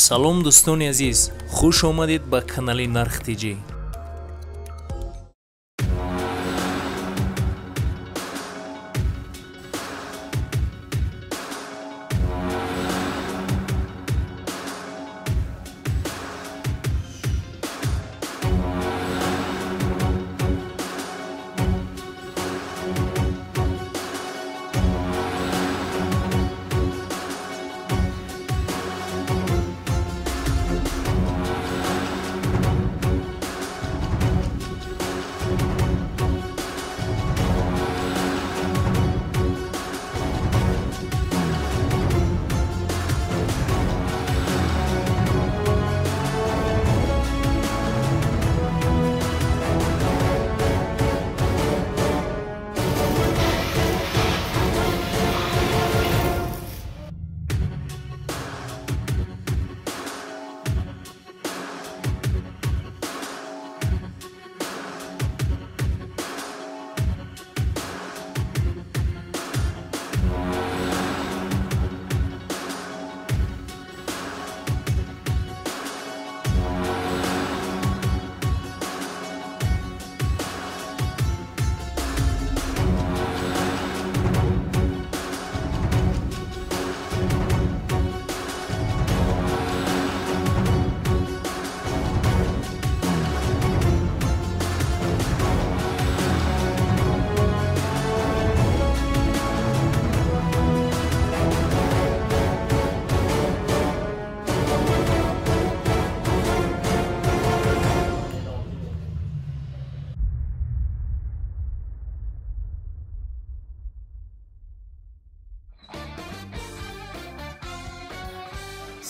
Салом дӯстони азиз, хуш омадед ба канали Нарх ТЖ.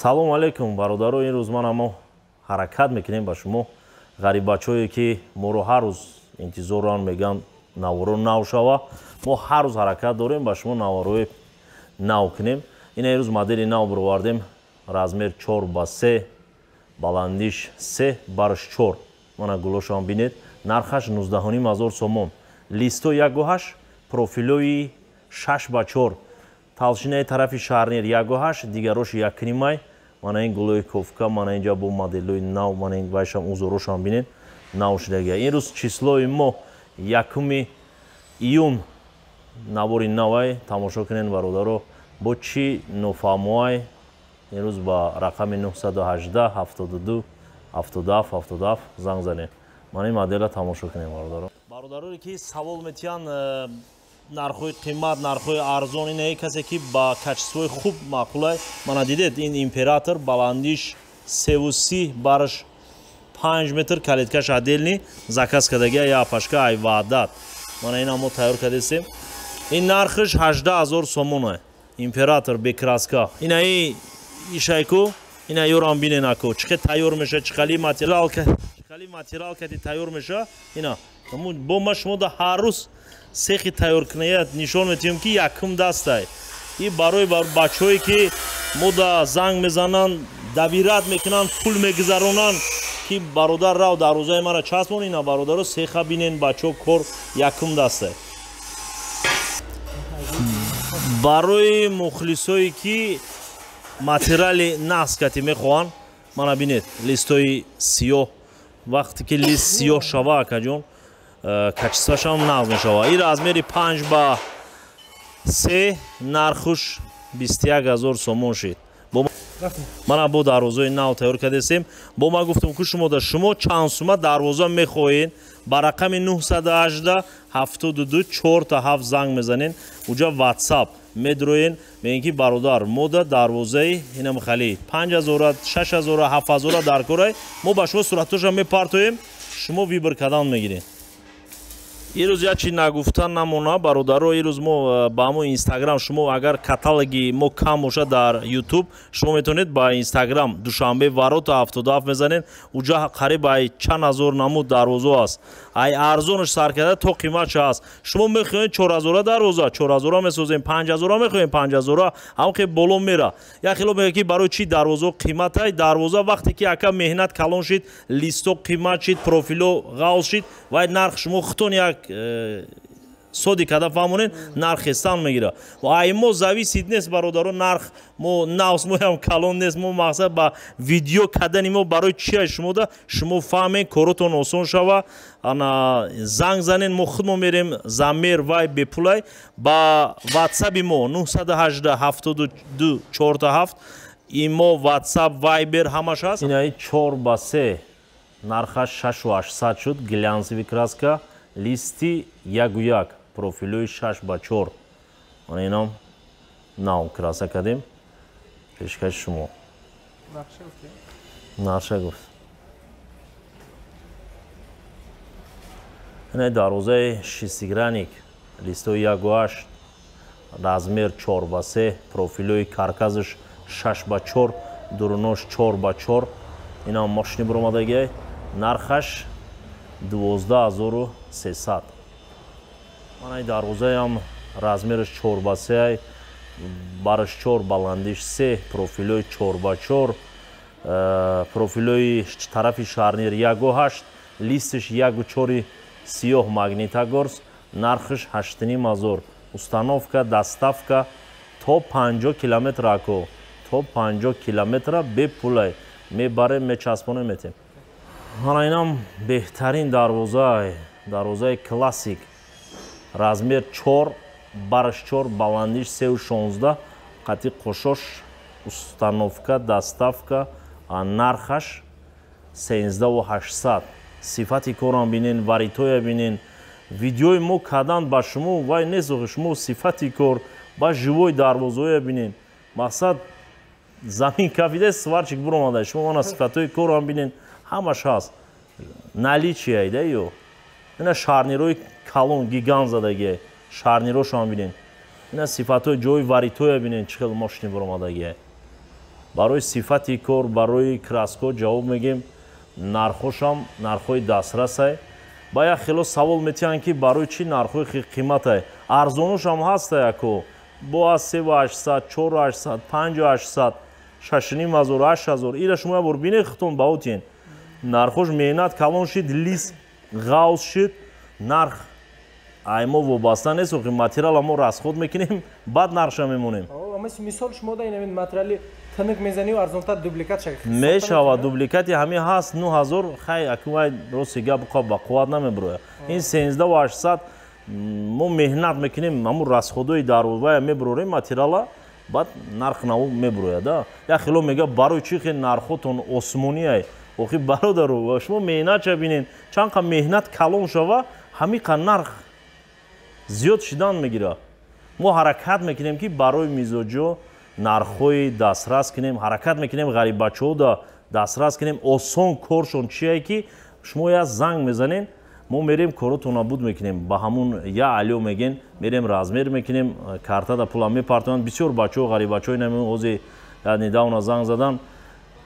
Салом алейкум бародаро, ин рӯз ман мо ҳаракат мекунем ба шумо ғариббачое ки моро ҳар рӯз интизоран, меган наворо нав шава. Мо ҳар рӯз ҳаракат дорем ба шумо наворои нав кунем. Ин рӯз модели нав бировардем, размер 4 ба 3, баландиш 3, барш 4. Мана гулошам бинед, нархаш 19,5 ҳазор сомон. Листо 1,8, профилои 6 ба 4. Толщинаи тарафи шарнир 1,8, дигарош 1,5. Мана ин гулои ковка, мана инҷа бо моделои нав, мана ин вайшам узорошам бинед, нав шудагия. Ин рӯз числои мо 1 июн, навори навай, тамошо кунед бародаро, бо чӣ нофаҳмоай. Ин рӯз ба рақами 918 72 77 77 занг занед. Мана ин модела тамошо кунед бародаро. Бародароне ки савол метиҳанд нархҳои қимат, нархҳои арзон, ин касе ки ба качествои хуб маъқулай. Мана дидед, ин император баландиш 3,30, барш 5 метр, калиткаш отдельный, заказ кардагия я пашка ай ваъдат. Мана ина мо тайёр кардесем. Ин нархш 18 ҳазор сомон. Император бе краска. Ина ишайку, ина ёрам биненаку. Чӣ тайёр меша, чӣ хали материал, чӣ хали материал кати тайёр меша. Ина бо ма шумо да ҳар рӯз сехи тайёркунаят нишон метиҳем ки якум дастай. И барои бачаҳое ки мо да занг мезананд, давират мекунанд, пул мегузаронанд ки бародар рав дарвозаи мара часпон, ина бародаро сеха бинен, бачаҳо кор якум дастай. Барои мухлисое ки материали наск кати мехоҳанд, мана бинед, листои сиёҳ. Вақте ки лист сиёҳ шава, акаҷон, качествашам нағз мешава. Ин размери 5 ба 3, нархуш 21 ҳазор сомон шид. Мана бо дарвозаи нав тайёр кардесем. Бо ман гуфтам ки шумо да шумо чанд сума дарвоза мехоҳед, ба рақами 918 72 4 7 занг мезанед, уҷа WhatsApp медроен, мегӯен ки бародар, мо да дарвозаи инам хали 5 ҳазора, 6 ҳазора, 7 ҳазора дар корай, мо ба шумо суратҳоша мепартоем, шумо выбор кардан мегиред. Ин рӯз як чи нагуфта намона бародаро, ин рӯз мо ба ҳамон Инстаграм, шумо агар каталоги мо кам бошад дар Ютуб, шумо метавонед ба Инстаграм Душанбе ворота 77 мезанед, уҷа қариб ай чанд ҳазор намуд дарвозо аст. Ай арзонаш сар карда то қиматша аст. Шумо мехоҳед 4 ҳазора дарвоза, 4 ҳазора месозем, 5 ҳазора мехоҳем, 5 ҳазора, ҳам хел боло мера. Як хело мегӯяд ки барои чӣ дарвозо қиматай? Дарвоза вақте ки ака меҳнат калон шид, листо қимат шид, профило ғавз шид, вай нарх шумо худтон як Соди када фаҳмонен, нарх хестан мегира. Ай мо зависит нест, бародаро, нарх мо навс моям калон нест. Мо мақсад ба видео кадани мо барои чия шумода, шумо фаҳмен, коротон осон шава. Ана занг занен, мо худмо мерем замер вай бепулай ба ватсаби мо 918 72 47 имо, ватсап, вайбер ҳамаш ҳаст. Инаи 4 ба 3 нархаш 6800 шуд, глянцевый краска, листи 1,1, профилои 6 ба 4. Мана инам нав краса кардем, пешкаши шумо. Нарша гуфт. Ина дарвозаи шестигранник, листои 1,8, размер 4 ба 3, профилои карказаш 6 ба 4, дурунош 4 ба 4. Инам мошини буромадагиай, нархаш 12300. Мана дарвозаям размераш 4 ба 3, бараш 4, баландиш 3, профилои 4 ба 4, профилои тарафи шарнир 1,8, листиш 1,4 сиёҳ Магнитогорск, нархиш 8500. Установка, доставка то 50 километр, ако то 50 километра бепулай мебарем, мечаспонем, метем. Мана инам беҳтарин дарвоза, дарвозаи классик, размер 4, бараш 4, баландиш 3,16, қати қошош, установка, доставка, нархаш 13800. Сифати корам бинен, варитоя бинен. Видеои мо кадан ба шумо вай нест, шумо сифати кор ба живой дарвозаоя бинен. Мақсад замин кафида сварчик буромада, шумо мана сифатҳои корам бинен, ҳамаш ҳаст. Наличие да ё. Ина шарнирои калон гигант задагие, шарнирошам бинен. Ина сифатҳои ҷои варитоя бинен, чӣ хел мошини буромадагие. Барои сифати кор, барои краско ҷавоб мегем, нархошам нархҳои дастрасай. Ба як хело савол метиҳанд, ки барои чӣ нархҳои қиматай. Арзоношам ҳастай, ако бо аз 3800, 4800, 5800, 6500, 8000. Ира шумо як бор бинед, худтон баотиен. Нархош меҳнат калон шид, лист ғавз шид, нарх ай мо вобаста нест, охи материала мо расход мекунем, баъд нархша мемонем. Мисол шумо да ин материали тынык мезанӣ, арзонтар дубликат шава. Мешава, дубликати ҳамин ҳаст 9000, хай аквай рости гап ба қувват намеброяд. Ин 13800 мо меҳнат мекунем, ҳамун расходои дарвозая меброрем материала, баъд нарх нав меброяд. Як хело мега барои чӣ хел нархотон осмониай? Охи бародару, шумо меҳнатша бинен, чанд қа меҳнат калон шава, ҳамин қа нарх зиёд шидан мегирад. Мо ҳаракат мекунем, ки барои мизоҷо нархҳои дастрас кунем, ҳаракат мекунем ғариббачаҳода дастрас кунем. Осон коршон чие, ки шумо як занг мезанен, мо мерем коротона буд мекунем, ба ҳамун я алё меген, мерем размер мекунем, картада пула мепартонанд. Бисёр бачаҳо ғариббачаҳо инам ҳозир недавно занг задан,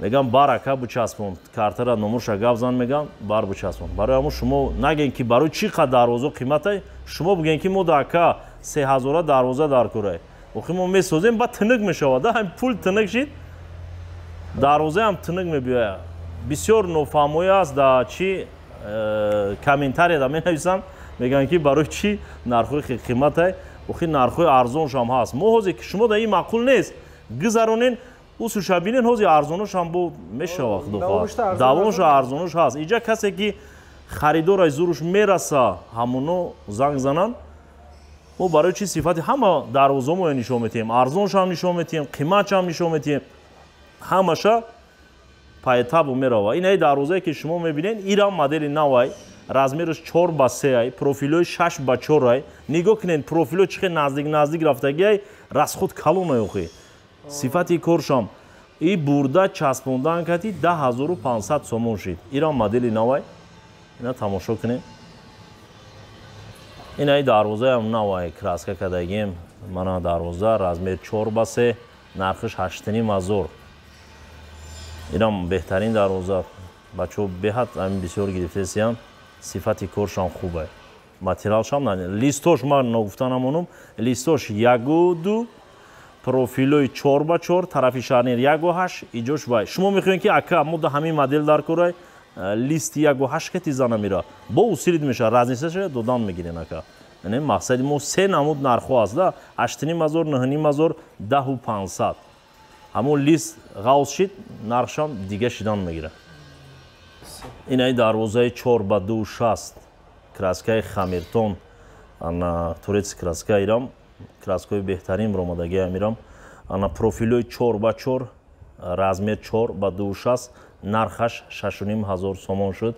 меган бар ака бичаспон, картара номурша гап зан, меган бар бичаспон. Барои ҳамун шумо наген, ки барои чӣ қад дарвозо қиматай, шумо бигӯен, ки мо да ака 3000 дарвоза дар курай. Охи мо месозем, баъд тинук мешавад, ҳам пул тинук шид, дарвозаам тинук мебиёяд. Бисёр нофаҳмоӣ аст, да чӣ комментарияда менависанд, мегӯянд, ки барои чӣ нархҳои қиматай, охи нархҳои арзоншам ҳаст. Мо ҳозир ки шумо да ин маъқул нест, гузаронен, усуша бинен, ҳозир арзоношам бо мешава, худо хоҳад. Давомша арзонош ҳаст. Иҷа касе ки харидорай зуруш мераса, ҳамоно занг зананд. Мо барои чӣ сифати ҳама дарвозамо нишон метиҳем, арзоншам нишон метиҳем, қиматшам нишон метиҳем, ҳамаша поэтапо мерава. Инаи дарвозае ки шумо мебинед, ирам модели навай, размераш 4 ба 3, профилои 6 ба 4. Нигоҳ кунед, профило чӣ хел наздик наздик рафтагиай, расход калонай охи. Сифати коршам и бурда часпондан кати 10500 сомон шид. Ирам модели навай, ина тамошо кунед. Инаи дарвозаам навай краска кардагим. Мана дарвоза размер 4 ба 3, нархиш 8500. Инам беҳтарин дарвоза. Бачаҳо беҳад ҳамин бисёр гирифтесиян, сифати коршам хубай. Материалшам листош ман ногуфта намонум, листош 1,2, профилои 4 ба 4, тарафи шарнир 1,8, иҷош вай. Шумо мехоҳед, ки ака мо да ҳамин модел дар корай, листи 1,8 кати зана мира. Бо усилид мешавад, разницаша додан мегирен ака. Яъне мақсади мо се намуд нархҳо аст да 8,5 ҳазор, 9,5 ҳазор, 10,500. Ҳамон лист ғавз шид, нархшам дига шидан мегирад. Инаи дарвозаи 4 ба 2,60, краскаи хамиртон, ана турецкий краска, ирам краскаҳои беҳтарин баромадагиам ирам. Ана профилҳои 4 ба 4, размер 4 ба 2,60, нархаш 6,5 ҳазор сомон шуд.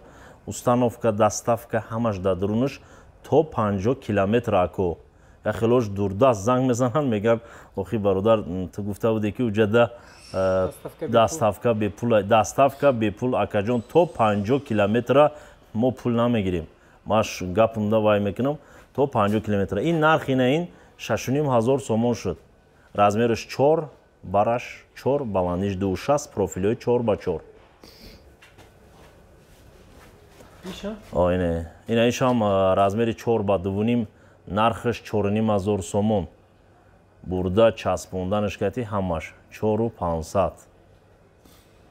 Установка, доставка ҳамаш дар дурунаш, то 50 километр ако. Як хелош дурдаст занг мезананд, мегӯянд: охи бародар, ту гуфта будӣ, ки уҷада доставка бепул. Доставка бепул, акаҷон, то 50 километра мо пул намегирем. Ман гапумда вай мекунам, то 50 километра. Ин нарх ина ин 6,5 ҳазор сомон шуд. Размераш 4, бараш 4, баландиш 2,60, профилҳои 4 ба 4. Ина ишам размери 4 ба 2,5, нархаш 4,5 ҳазор сомон. Бурда часпонданаш кати ҳамаш 4,500.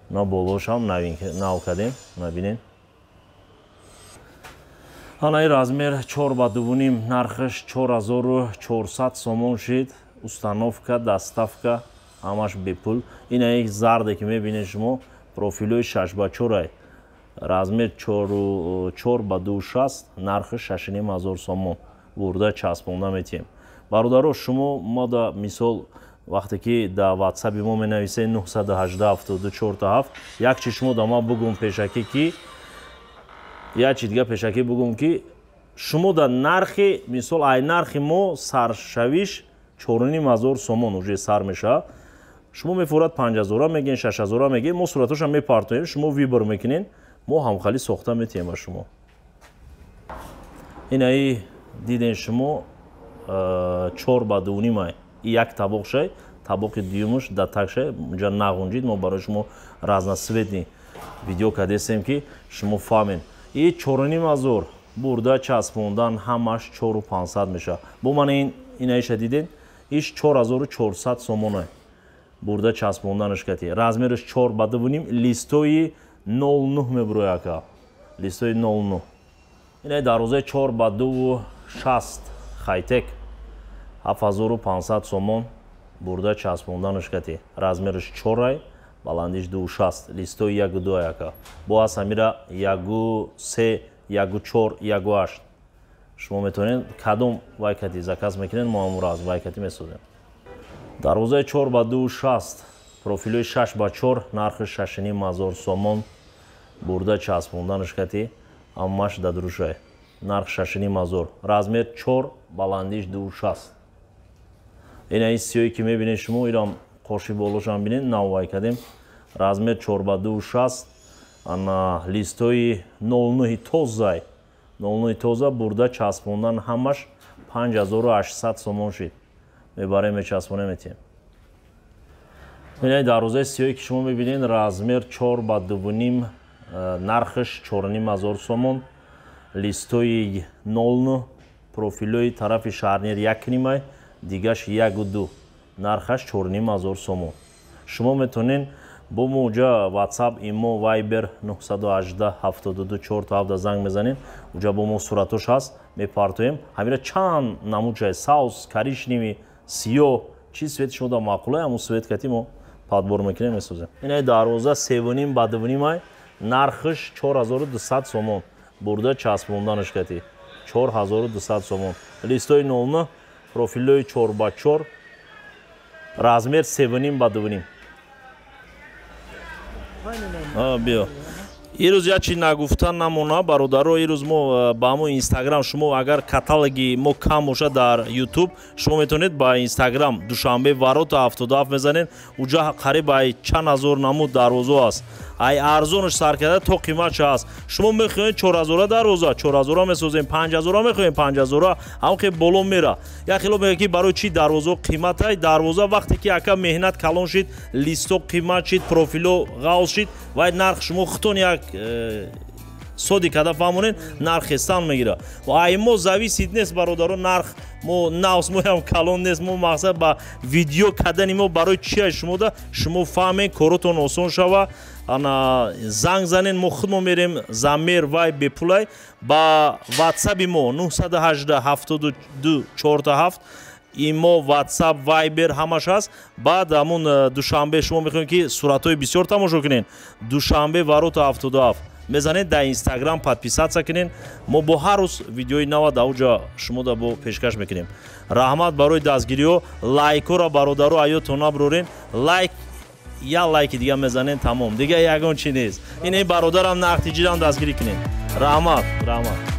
На болошам нав кардем, набинед. Ана размер 4 ба 2,5, нархаш 4400 сомон шид. Установка, доставка ҳамаш бепул. Ина як зарде ки мебинед шумо, профилҳои 6 ба 4, размер 4 ба 2,60, нархи 6,5 ҳазор сомон. Бурда часпонда метиҳем. Бародаро, шумо мо да мисол вақте ки дар ватсапи мо менависед 918 72 47, як чи шумо да ман бугум пешакӣ, ки як чи дига пешакӣ бугум, ки шумо да нархи мисол ай нархи мо саршавиш 4,5 ҳазор сомон уже сар мешавад. Шумо мефурад 5 ҳазора мегӯен, 6 ҳазора мегӯен, мо суратошам мепартоем, шумо выбор мекунен, мо ҳамхалӣ сохта метиҳем ба шумо. Инаи диден шумо, 4 ба 2,5, як табоқшай, табоқи дуюмуш датакшай унҷа нағунҷид. Мо барои шумо разноцветный видео кардесем, ки шумо фаҳмед. И 4,5 ҳазор, бурда часпондан ҳамаш 4500 мешавад. Бо мана ин инаиша диден, иш 4400 сомона, бурда часпонданаш кати. Размераш 4 ба 2,5, листои 09 мебурояд, ака, листои 09. Инаи дарвозаи 4 ба 2,60, хайтек, 7500 сомон, бурда часпонданаш кати. Размераш 4, баландиш 2,60, листои 1,2, ака. Бо аз ҳамира 1,3, 1,4, 1,8. Шумо метавонед кадом вай кати заказ мекунед, мо ҳамуро аз вай кати месозем. Дарвозаи 4 ба 2,60, профилҳои 6 ба 4, нархи 6,5 ҳазор сомон, бурда часпонданаш кати ҳамаш дадрушай. Нарх 6,5 ҳазор, размер 4, баландиш 2,60. Ина ин сиёе ки мебинед шумо, ирам қоши болошам бинед, нав вай кардем. Размер 4 ба 2,60, ана листои 09 тозай, 09 тоза, бурда часпондан ҳамаш 5800 сомон шид. Мебарем, мечаспонем, метиҳем. Инаи дарвозаи сиёе ки шумо мебинед, размер 4 ба 2,5, нархаш 4,5 ҳазор сомон, листои 09, профилҳои тарафи шарнир 1,5, дигаш 1,2, нархаш 4,5 ҳазор сомон. Шумо метавонед бо мо уҷа WhatsApp, имо, Viber 918 72 47 занг мезанед, уҷа бо мо суратош ҳаст, мепартоем. Ҳамира чанд намуд, саус, коричневый, сиёҳ, чи цвет шумо да маъқулай, ҳамун цвет кати мо подбор мекунем, месозем. Инаи дарвоза 3,5 ба 2,5, нархаш 4200 сомон, бурда часпонданаш кати 4200 сомон, листои 09, профилҳои 4 ба 4, размер 3,5 ба 2,5. Биё, ирӯз як чи нагуфта намона, бародаро. Ирӯз мо ба ҳамон Инстаграм, шумо агар каталоги мо кам бошад дар Ютуб, шумо метавонед ба Инстаграм Душанбе ворота 77 мезанед, уҷа қариб ай чанд ҳазор намуд дарвозо аст, ай арзонаш сар карда то қиматша аст. Шумо мехоҳед 4 ҳазора дарвоза, 4 ҳазора месозем, 5 ҳазора мехоҳем, 5 ҳазора, ҳам хе боло мера. Як хело мегӯяд, ки барои чӣ дарвозо қиматай. Дарвоза вақте ки, ака, меҳнат калон шид, листо қимат шид, профило ғавз шид, вай нарх шумо худтон як Соди када фаҳмонен, нарх хестан мегира. Ай мо зависит нест, бародаро, нарх мо навс моям калон нест, мо мақсад ба видео кардани мо барои чия шумода, шумо фаҳмен, коротон осон шава. Ана занг занен, мо худмо мерем замер вай бепулай ба ватсаби мо 918 72 47 имо, ватсап, вайбер ҳамаш ҳаст. Баъд ҳамун душанбе шумо мехоҳед ки суратҳои бисёр тамошо кунед, душанбе варота 77 мезанед, дар инстаграм подписаться кунед. Мо бо ҳар рӯз видеои нава дар оҷа шумода бо пешкаш мекунем. Раҳмат барои дастгириҳо, лайкҳоро бародаро аётон набурорен, лайк я лайки дига мезанен, тамом, дига ягон чи нест. Ин бародарам нақди ҷирам дастгирӣ кунед. Раҳмат, раҳмат.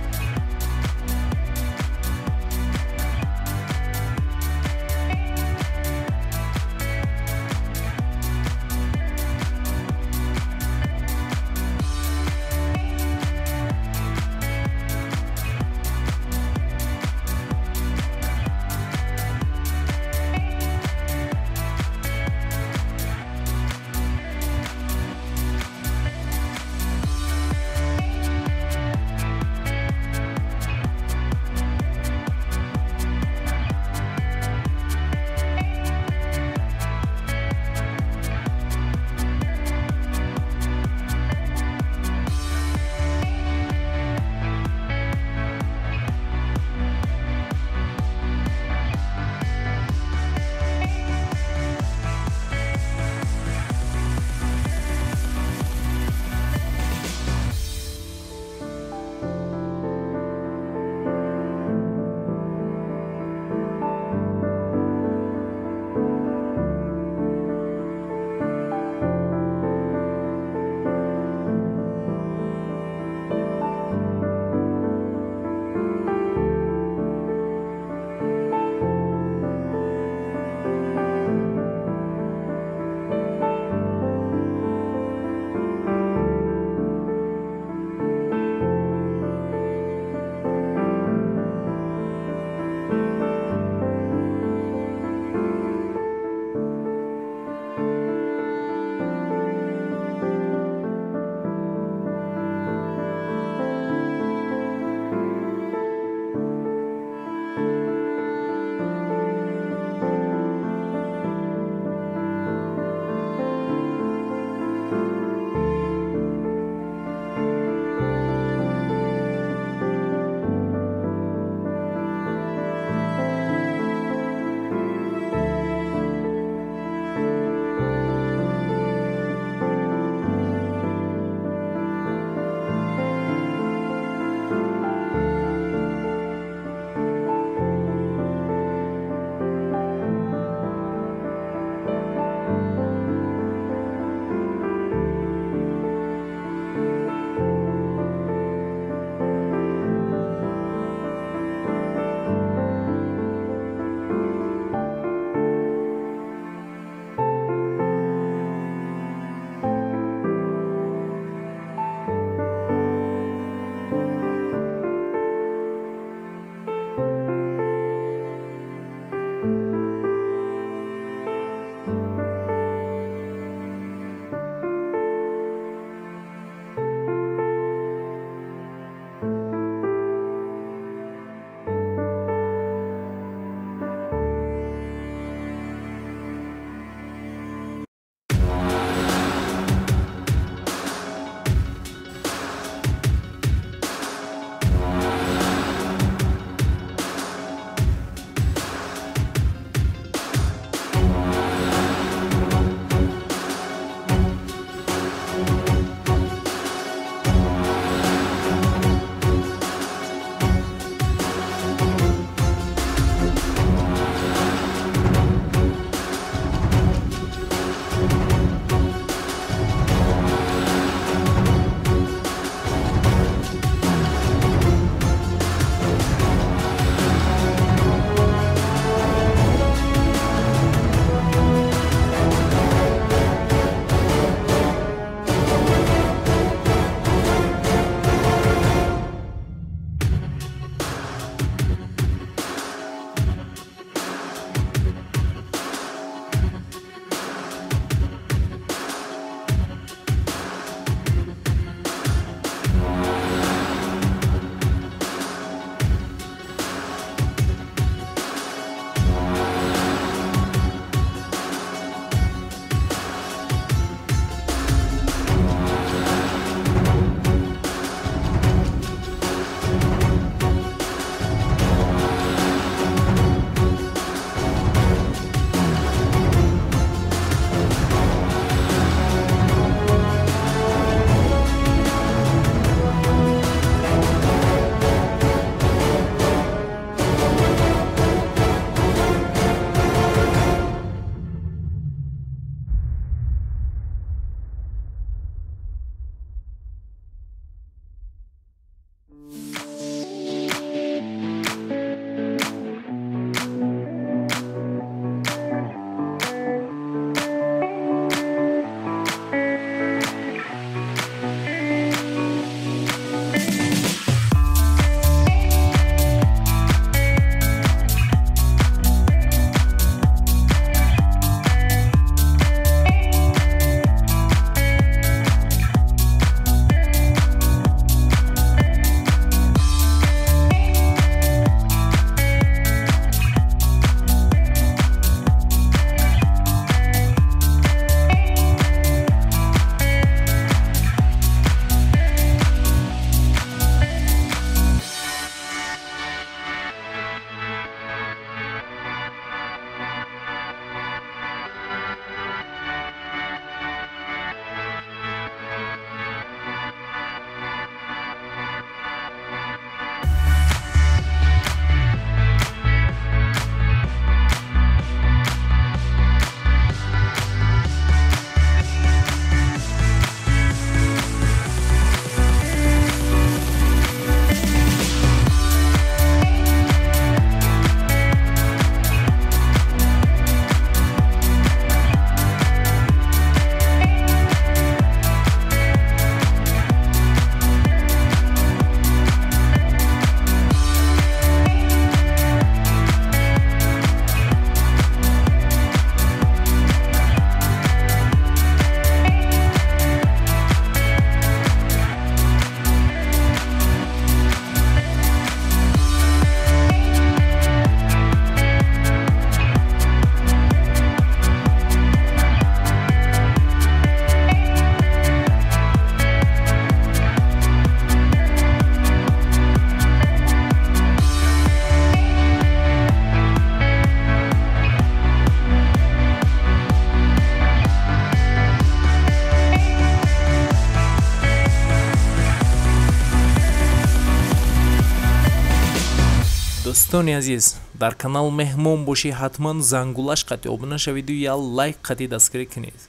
Дӯстони азиз, дар канал меҳмон бошӣ, ҳатман зангулаш қатӣ обуна шавиду як лайк қатӣ дастгирӣ кунед.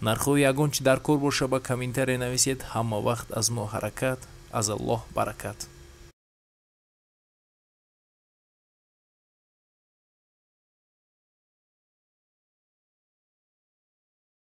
Нархҳои ягон чи дар кор боша, ба комментария нависед. Ҳама вақт аз мо ҳаракат, аз Аллоҳ баракат.